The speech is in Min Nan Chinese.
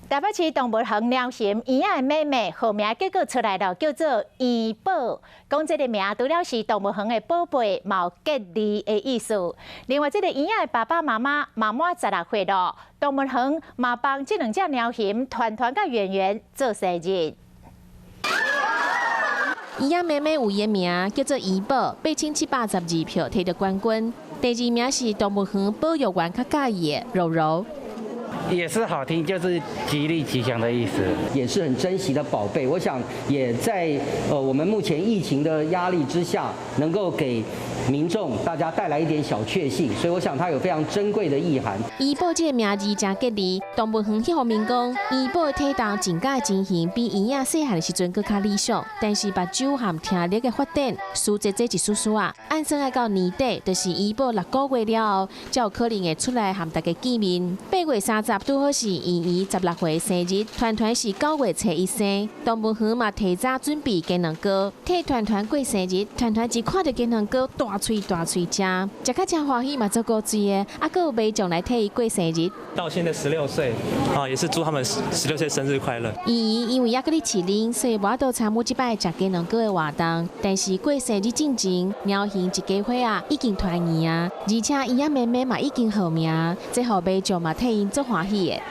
台北市動物園貓熊圓仔的妹妹號名結果出來了，叫做圓寶。講這个名除了是動物園的寶貝，嘛有吉利的意思。另外，這个圓仔的爸爸媽媽嘛滿16歲咯，動物園嘛幫這兩隻貓熊團團佮圓圓做生日。圓仔妹妹有伊的名叫做圓寶，8782票提著冠軍。第二名是動物園保育員較佮意的柔柔。也是好聽，就是吉利吉祥的意思，也是很珍惜的寶貝。我想也在我們目前疫情的壓力之下，能夠給民眾大家帶來一點小確幸，所以我想它有非常珍貴的意涵。圓寶這个名字誠吉利，動物園彼方面講，圓寶體重增加的情形比圓仔細漢的時陣閣較理想，但是目睭和聽力的發展輸濟濟一絲絲仔，按算愛到年底，就是圓寶6個月了後，才有可能會出來和大家見面。8月30拄好是圓圓16歲生日，團團是9月初1生。動物園嘛提早準備雞卵糕，替團團過生日。團團一看著雞卵糕，大喙大喙食，食甲誠歡喜嘛，足古錐的。啊，閣有民眾來替伊過生日。到現在十六歲，啊，也是祝他們十六歲生日快樂。圓圓因為猶閣佇飼奶，所以無法度參與這擺食雞卵糕的活動。但是過生日進前，貓熊一家伙仔已經團圓啊，而且圓仔妹妹嘛已經號名，這予民眾嘛替𪜶足歡喜的。